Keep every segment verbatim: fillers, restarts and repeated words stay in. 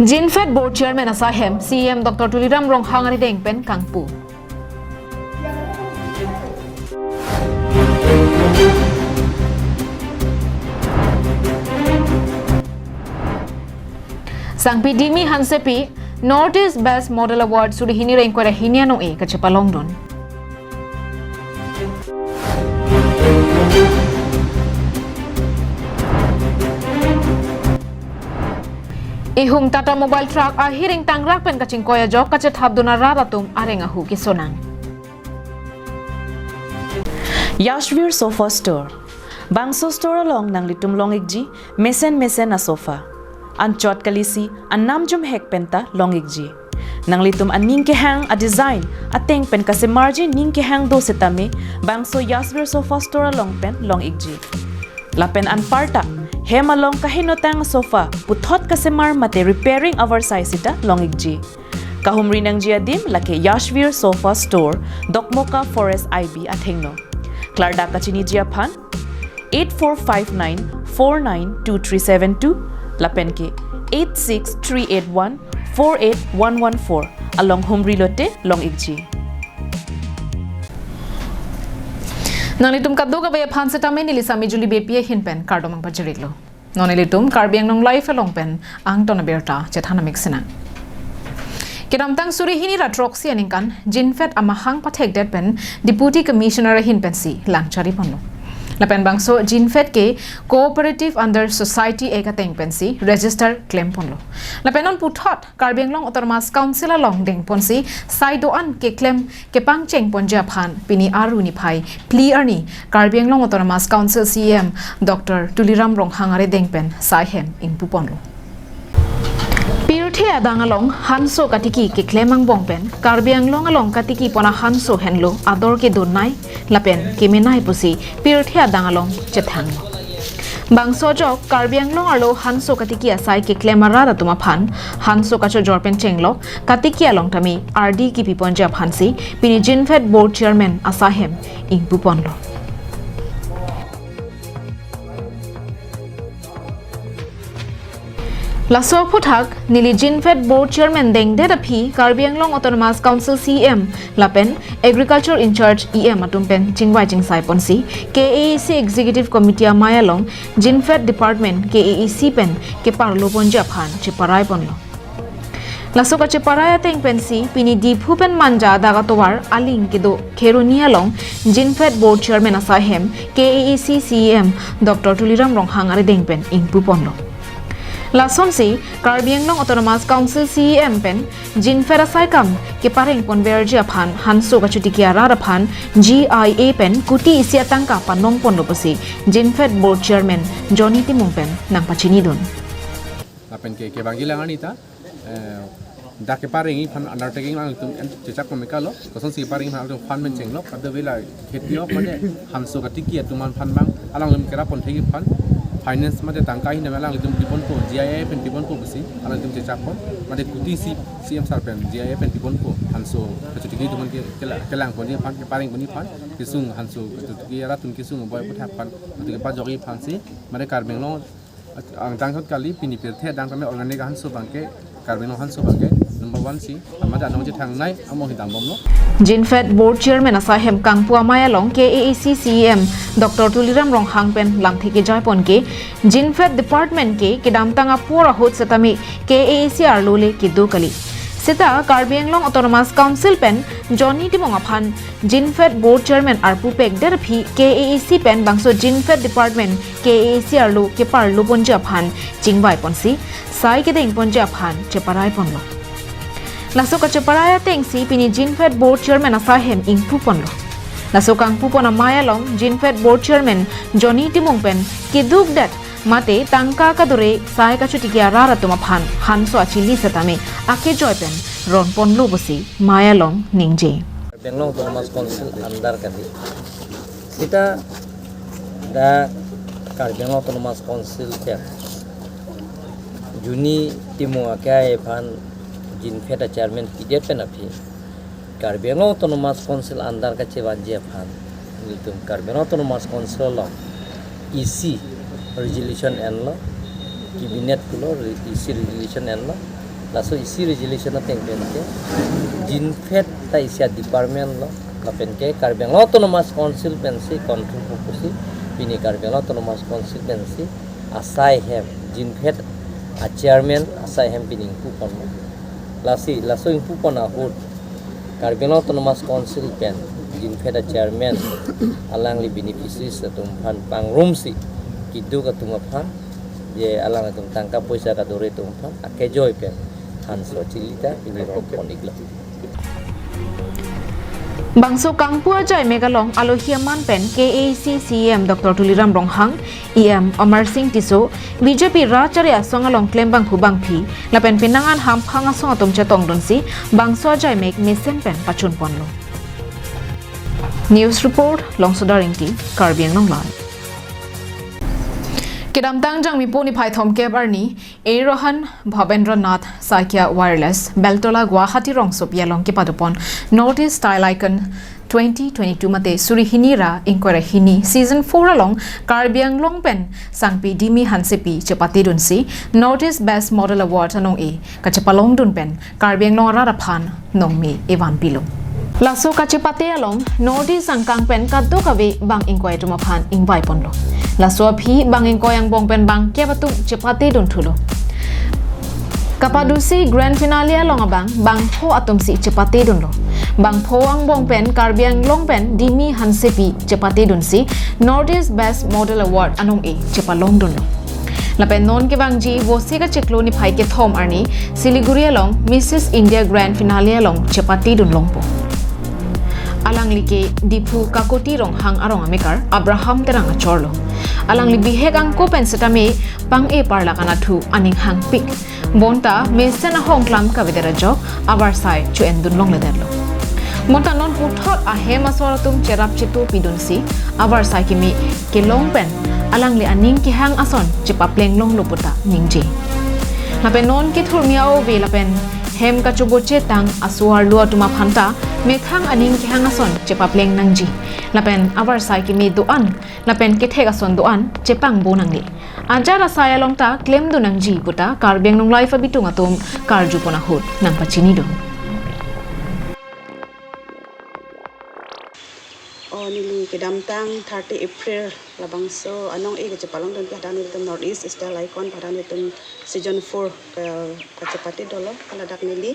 Zinfed Board Chairman asai hem C E M Doctor Tuliram Ronghang arideng pen kangpu. Sangpi Dimi Hansepi North East Best Model Award suri hini ra ingkoi ra hini anong-e kachepalongdun. Ihum Tata Mobile Truck ahir ingtangrak pen kachingkoi ajok kachethapdun arat atum areng ahu kesonang. Yashvir Sofa Store. Bangso store along nanglitum long-ikji mesen mesen asofa. Anchot kalisi anam jumhek penta long-ikji. Nanglitum aning kehang adesign ateng pen kasemarji ning kehang do setame bangso Yashvir Sofa Store along pen long-ikji. Lapen anparta hem along kahenotang sofa puthot kasemar mate repairing avarsai sita long-ikji. Kahumri nangji adim lake Yashvir Sofa Store, Dokmoka Forest I B athengno. Klardak kachiniji aphan eight four five nine four nine two three seven two lapen ke eight six three eight one four eight one one four along humri lote long-ikji. Nanglitum kadokave aphan setame neli Sami Juli Beypi ahin pen kardom nangpajir-iklo. Non ilitum Karbi Anglong Live along pen angton abirta chethan amik sinang. Kedamtang suri hini ra throksi aningkan Zinfed amahang pathekdet pen Deputy Commissioner ahin pensi lang chari ponlo. Lapen bangso Zinfed ke Cooperative under Society Act ateng pensi register klem ponlo. Lapen non puthot Karbi Anglong Autonomous Council along deng ponsi sai do-an keklem kepangcheng ponji aphan pini Aru niphai phli arni Karbi Anglong Autonomous Council C E M Doctor Tuliram Ronghang arideng pen sai hem ingpu ponlo. Pirthe adang along hanso katiki keklem angbong pen Karbi Anglong along katiki pon ahanso henlo ador kedun nei lapen kemenei pusi pirthe adang along chethanglo. Bangso ajok Karbi Anglong arlo hanso katiki asai keklem arat atum aphan hanso kachojor pen chenglok katiki along tame ardi kipi ponji aphansi pini Zinfed Board Chairman asai hem ingpu ponlo. Laso aphuthak neli Zinfed Board Chairman dengdet aphi Karbi Anglong Autonomous Council C E M lapen Agriculture in-charge E M atum pen chingvai chingsai ponsi K A A C Executive Committee amei along Zinfed Department K A A C pen keparlo ponji aphan cheparai ponlo. Laso kacheparai ateng pensi pini Diphu pen Manja adak atovar aling kedo Kheroni along Zinfed Board Chairman asai hem K A A C C E M Doctor Tuliram Ronghang arideng pen ingpu ponlo. Lasonsi Karbi Anglong Autonomous Council C E M pen Zinfed asai kam kepareng ponverji aphan hanso kachotiki arat aphan G I A pen kuti isi atangka panong ponlo pusi Zinfed Board Chairman Johnny Timung pen nangpachinidun. Lapen ke kevangji lang arni ta, eh, dak keparengji aphan undertaking alangtum en chechak pamekalo, kosonsi keparengji aphan alangtum fund pen chenglok, kadokave la kheti ok mate hanso katiki atum aphan bang alangtum kerap ponthekji aphan finance mate tangka ahin dam alangtum piponpo, G I A pen piponpo pusi alangtum chechak pon, mate kuti si C M sir pen G I A pen piponpo, hanso kachotiki atum ke kela-, kelang ponji aphan, kepareng ponji aphan, kesung hanso kachotiki arat atum kesung boi puthak aphan, mate kepajokji aphansi, mate Karbi Anglong angdeng thot kali pini pirthe adang tame organic ahanso abangke, Karbi Anglong ahanso abangke number one si, amada anong chethangnei amo hidang bomlo. Zinfed Board Chairman asai hem kangpu amei along K A A C C E M Doctor Tuliram Ronghang pen lamthe kejai pon ke, Zinfed Department ke kedamtang apor ahut setame K A A C arlo le kedo kali. Seta Karbi Anglong Autonomous Council pen Johnny Timung aphan Zinfed Board Chairman arpu pekdet aphi K A A C pen bangso Zinfed Department K A A C arlo keparlo ponji aphan chingvai ponsi, sai kedeng ponji aphan cheparai ponlo. Laso kacheparai atengsi pini Zinfed Board Chairman asai hem ingpu ponlo. Laso kangpu pon amei along Zinfed Board Chairman Johnny Timung pen keduk det mate tangka kadure sai kachotiki arat atum aphan hanso achili setame akejoi pen ron ponlo pusi mei along ningje. Karbi Anglong Autonomous Council under kali. Seta dak Karbi Anglong Autonomous Council pen Johnny Timung akai aphan Zinfed a chairman pidet pen aphi Karbi Anglong Autonomous Council under kachevanji aphan nelitum Karbi Anglong Autonomous Council along E C resolution enlo, cabinet pulo re-, E C resolution enlo, Laso isi resolution ateng pen ke, Jinphet ta isi a-department lo, lapen ke Karbi Anglong Autonomous Council pensi control pusi, pini Karbi Anglong Autonomous Council pensi, asai hem, Jinphet a-chairman, asai hem pini ingpu ponlo. Lasi, laso ingpu pon ahut, Karbi Anglong Autonomous Council pen, Jinphet a-chairman, alangli beneficiaries atum aphan pangrumsi, keduk atum aphan, je alang atum tangka poisa kadore atum aphan, akejoi pen, hanso chili ta, pini rong pon iklo. Bangso kangpu ajai mek along alohi aman pen K A A C C E M Doctor Tuliram Ronghang, E M Amarsing Tisso, B J P rat chari asong along klembangphu bangphi, lapen penang an hamphang asong atum chetongdunsi, bangso ajai mek mesen pen pachun ponlo. News report, Longsodar Ingti, Karbi Anglong Live. Kedamtang Jangmipo niphai thomkep arni, Eirohan Bhabendra Nath Saikia Wireless, Beltola Guwahati rongsopi along kepadopon North East Style Icon twenty twenty-two mate suri hini ra ingkoi ra hini season four along Karbi Anglong pen sangpi Dimi Hansepi chepatedunsi North East Best Model Award anong-e kachepalongdun pen Karbi Anglong arat aphan nongme evan pilo. Laso kachepate along North East angkang pen kadokave bang ingkoi atum aphan ingvai ponlo. Laso aphi bang ingkoi angbong pen bangkep atum chepatedun thulo. Kapadusi grand finale along abang bangpho atumsi chepatedunlo. Bangpho angbong pen Karbi Anglong pen Dimi Hansepi chepatedunsi North East Best Model Award anong-e chepalongdunlo. Lapen non kevangji Vosik achiklo niphai kethom arni Siliguri along Missus India Grand Finale along chepatedun longpo. Alangli ke Diphu Kakoti Ronghang arong amekar Abraham Terang achorlo. Alangli bihek angko pen setame pang-e parlak anatthu aning hangpik. Bonta mesen ahongklam kavedet ajok avarsai cho-endun longledetlo. Bonta non puthot ahem asor atum cherap chetu pidunsi avarsai kimi kelong pen alangli aning kehang ason chepapleng longlo puta ningje. Lapen non kethurmi a-ove lapen hem kachoboche tang aso arlo atum aphanta methang aning kehang ason chepapleng nangji. Lapen avarsai kimi do-an lapen kethek ason do-an chepangbo nangne. Ajat asai along ta klemdun nangji puta Karbi Anglong Live abitung atum karjupon ahut nangpachinidun. O neli kedamtang thirty April labangso anong-e kachepalongdun ke hadak nelitum North East Style Icon pada nelitum season four ke kachepate dolo, ladak neli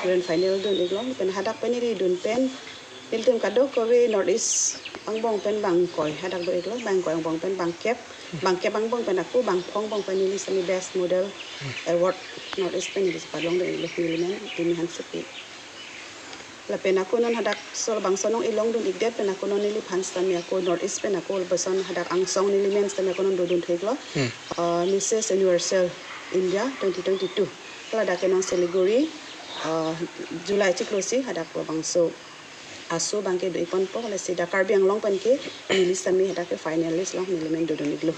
grand final dun iklo, pen hadak pen neli dun pen nelitum kadokave North East angbong pen bang ingkoi hadak do iklo, bang ingkoi angbong pen bangkep, bangkep angbong pen ako bangpho angbong pen neli semi best model award North East pen neli chepalongdun iklo, neli men Dimi Hansepi. Lapen ako non hadak so labangso anong-e longdun ikdet pen ako non neliphan sitame ako North East pen ako lapuson hadak angsong neli men sitame ako non dodun theklo. Hmm. Uh, Missus Universal India twenty twenty-two. Ladak ke non Siliguri, uh, July chiklo si hadak labangso aso abangke do-ik ponpo, lasi dak Karbi Anglong pen ke neli sitame hadak ke finalist along neli men dodun iklo.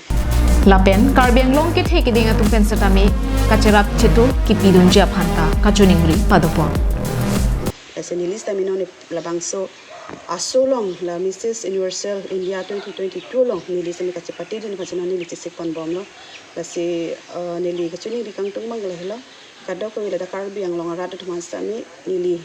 Lapen Karbi Anglong kethe keding atum pen setame kacherap chetu kipidunji aphanta kachiningri padopon. Lasi neli sitame non labangso aso along la Missus Universal India twenty twenty-two along neli sitame kachepatedun pachina neli chesik ponbomlo. Lasi, eh, neli kachiningri kangtung abang lahelo. Kadokave ladak Karbi Anglong arat atum aphan sitame neli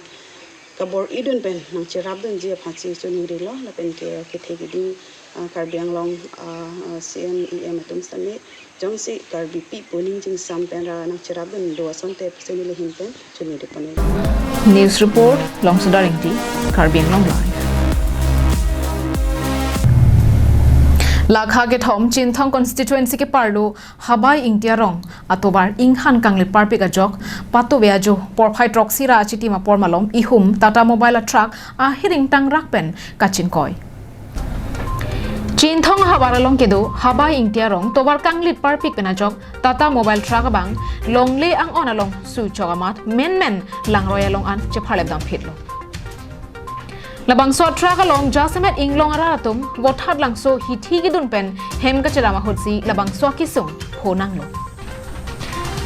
kabor-idun pen nangcherapdunji aphansi chiningrilo, lapen ke kethe keding, ah, Karbi Anglong, ah, ah, C M, E M atum sitame jongsi Karbipi pu ning chingsam pen ra nangcherapdun do asonte pusi neli ahin pen chiningri pon iklo. News report, Longsodar Ingti, Karbi Anglong Live. Lakha kethom Chinthong constituency keparlo Habai Ingti arong atovar inghan kanglit parpik ajok, patove ajo porphai throksi ra achitim apor malom ihum Tata Mobile a-truck ahiring tangrak pen kachingkoi. Chinthong ahavar along kedo Habai Ingti arong tovar kanglit parpik pen ajok Tata Mobile truck abang longle ang-on along suichok amat menmen langroi along an chepharlep damphitlo. Labangso a-truck along jasemet inglong arat atum Vothatlangso hithi kedun pen hem kachedam ahutsi labangso akesung phonanglo.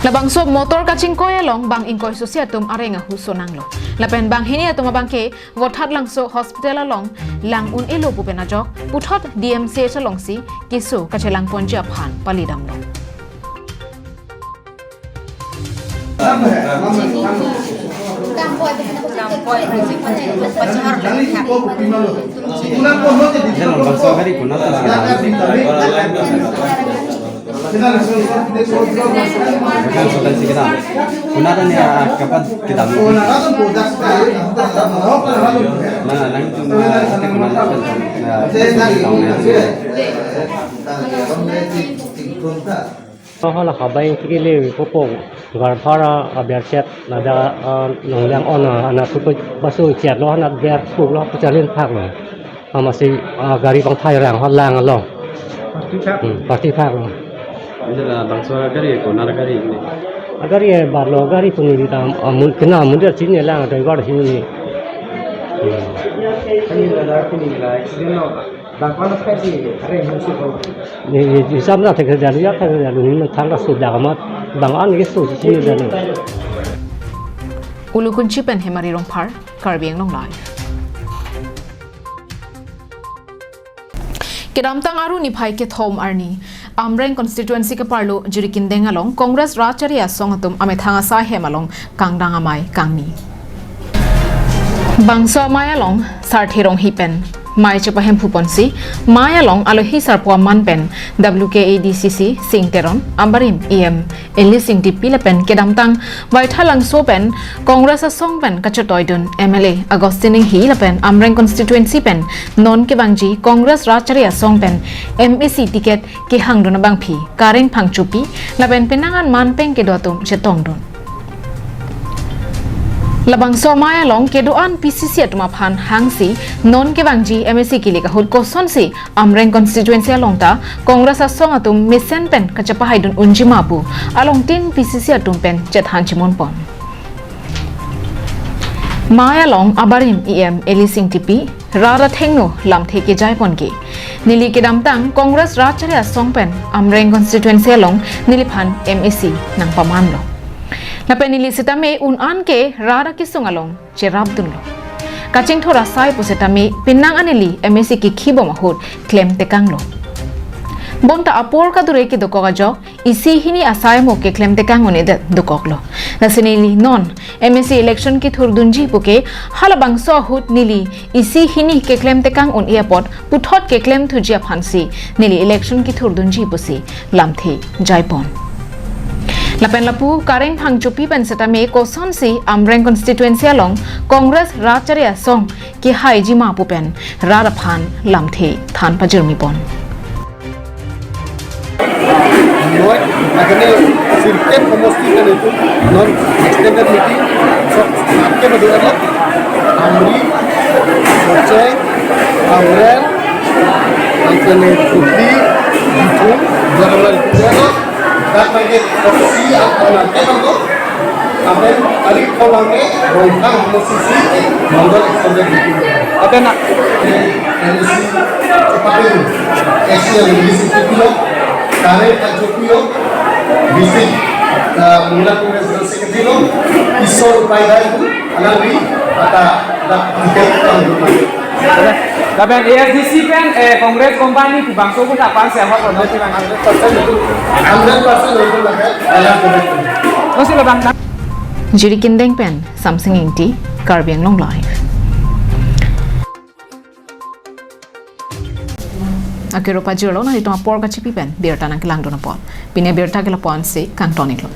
Labangso motor kachingkoi along bang ingkoi sosi atum areng ahu sonanglo. Lapen banghini atum abangke Vothatlangso hospital along lang un-elo pu pen ajok puthot D M C H alongsi keso kachelangponji aphan palidamlo. Bangso gari konat ta kedam? Bangso gari si kedam. Konat ta ne, ah, kapan kedam? Na, na, nangtum, ah, ate konat ta, ah, kedam, ah. Hala kabai tikile kopong garphara aber chet nada, ah, nongliang ona ana supo basu chet lo, ana ber puk lo, pucharin phak lo. Amatsi, ah, gari pangthai rang halang lo. Party phak. Hmm, party phak lo. Ini la bangso gari konat gari ini? Ah, gari, eh, bar lo gari puni di tam, ah, mun kena mun dia sini lang driver sini. Hmm. Ini la puni la accident lo. Bang kono phai si, are hin si ko. Ni, ni, ni sam na thek jalu ya, thek jalu ni thang ra su dak amat. Bang an ke su si jalu. Ulukunchi pen Hemari Rongphar, Karbi Anglong Live. Kedamtang Aru niphai kethom arni, Amreng constituency keparlo Jirikindeng along Congress Rat Chari Asong atum amethang asai hem along kangdang amei kangni. Bangso amei along Sarthe Ronghi pen mei chepahemphu ponsi, mei along alohi sarpo aman pen W K A D C C Sing Teron, abarim E M Elise Ingtipi lapen kedamtang Baithalangso pen Congress asong pen kachetoidun M L A Augustine Enghi lapen Amreng constituency pen non kevangji Congress Rat Chari Asong pen M A C ticket kehangdun abangphi Kareng Phangchopi lapen penang an manpeng kedo atum chetongdun. Labangso amei along kedo-an P C C atum aphan hangsi non kevangji M A C kilik ahut kosonsi Amreng constituency along ta Congress asong atum mesen pen kachepahaidun unji ma pu along tin P C C atum pen chethan chimun pon. Mei along abarim E M Elise Ingtipi rat athengno lamthe kejai pon ke, neli kedamtang Congress Rat Chari Asong pen Amreng constituency along neliphan M A C nangpamanlo. Lapen neli sitame un an ke rat akesung along cherapdunlo. Kachingthur asai pusitame penang an neli M A C kekhi bom ahut klemtekanglo. Bonta apor kadure kedokok ajok isi hini asai mo keklem tekang un-edet dokoklo. Lasi neli non M A C election kethurdunji puke halabangso ahut neli isi hini keklem tekang un-e apot puthot keklem thuji aphansi neli election kethurdunji pusi lamthe jaipon. Lapen lapu Kareng Phangchopi pen sitame kosonsi Amreng constituency along Congress Rat Chari Asong kehaiji ma pu pen rat aphan lamthe than pajirmi pon. Noi, akhirnya sirkep homosti kan itu non extended meeting, so, sirkep itu adalah Amri, Socheng, Aurel, akhirnya Putri, Bitung, Jaramari, itu adalah, dan bagi provinsi yang pernah kita tuh, Amen, ari ko bangke, Rongkhang Mosisi, Mandal Extended Meeting. Ate na. M C Chupapin, S C M D C P P O, Kareng Phangchopi, District, uh, Mahila Congress General Secretary lo, Isor Upaidar, alangli, ata, da, ticket, Lapen A S D C pen, eh, Congress company pu bangso pu aphan si ahok lo, hundred percent. Hundred percent lo, lapen, eh, Jirikindeng pen Samsing Ingti, Karbi Anglong Live. Akero pajirlo, nanglitum apor kachipi pen birta nangkelangdun apot. Pini abirta ke lapu-an si kangton-iklo.